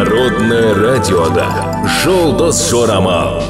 Народное радиода Жұлдыз Жорамал.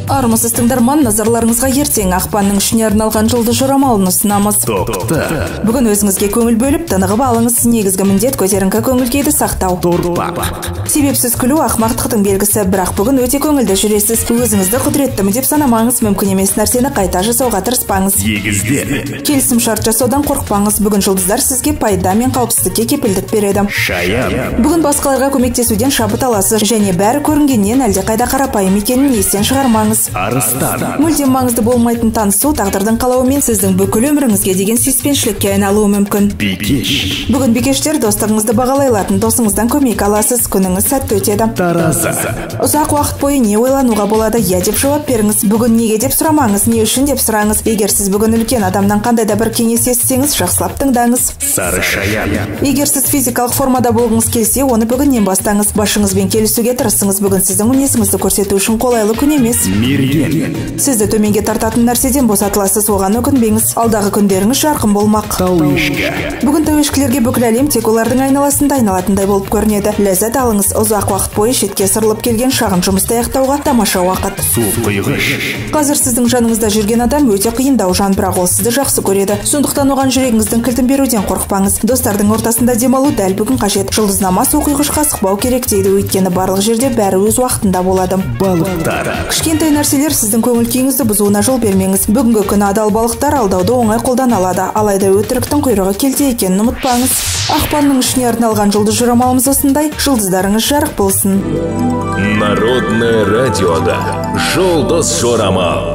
Армысыз, тыңдарман, назарларыңызға ертең ақпанның 3-іне арналған жұлдыз жорамалын ұсынамыз. Тоқты. Бүгін өзіңізге көңіл бөліп, тынығып алыңыз. Негізгі міндет көтеріңкі көңіл күйді сақтау. Торпақ. Себепсіз күлу ақымақтықтың белгісі, бірақ бүгін өте көңілді жүресіз. Өзіңізді құдіреттімін деп санамаңыз, мүмкін емес нәрсені қайта жасауға тырыспаңыз. Егіздер. Келісім шарт жасаудан қорықпаңыз. Бүгін жұлдыздар сізге пайда мен қауіпсіздікке кепілдік береді. Шаян. Бүгін басқаларға көмектесуден шабыт аласыз және бәрі көрінгеннен әлдеқайда қарапайым екенін естен шығармаңыз. Арыстан. Мүлдем маңызды болмайтын танысу тағдырдың қалауымен сіздің бүкіл өміріңізге деген сүйіспеншілікке айналуы мүмкін. Бикеш. Бүгін бикештер достығыңызды бағалай алатын досыңыздан көмек аласыз. Күніңіз сәтті өтеді. Таразы. Ұзақ уақыт бойы не ойлануға болады, иә деп жауап беріңіз. Бүгін неге деп сұрамаңыз, не үшін деп сұраңыз. Егер сіз бүгін үлкен адамнан қандай да бір кеңес естісеңіз, жақсылап тыңдаңыз. Сары шаян. Егер сіз физикалық формада болғыңыз келсе, оны бүгіннен бастаңыз. Басшыңызбен келісуге тырысыңыз. Бүгін сіздің мінезіңізді көрсету үшін қолайлы күн емес. Мерген. Сізді төменге тартатын нәрседен босатыласыз, оған өкінбеңіз. Алдағы күндеріңіз жарқын болмақ. Тау ешкі. Бүгін тау ешкілерге бүкіл әлем тек олардың айналасында айналатындай болып көрінеді. Ләззат алыңыз. Ұзақ уақыт бойы шетке сырылып келген шағын жұмысты аяқтауға тамаша уақыт. Су құйғыш. Қазір сіздің жаныңызда жүрген адам өте қиындау жан, бірақ ол сізді жақсы көреді. Сондықтан оған жүрегіңіздің кілтін беруден қорықпаңыз. Достардың ортасында демалу дәл бүгін қажет. Жұлдызнама су құйғышқа асықпау керек дейді, өйткені барлық жерде бәрі өз уақытында болады. Балықтар. Кішкентай нәрселер сіздің көңіл күйіңізді бұзуына жол бермеңіз. Бүгінгі күні адал балықтар алдауды оңай қолдана алады. Алайда өтіріктің құйрығы келте екенін ұмытпаңыз. Ақпанның 3-іне арналған жұлдыз жорамалымыз осындай. Жұлдыздарыңыз жарық болсын. Народное радиода Жұлдыз Жорамал.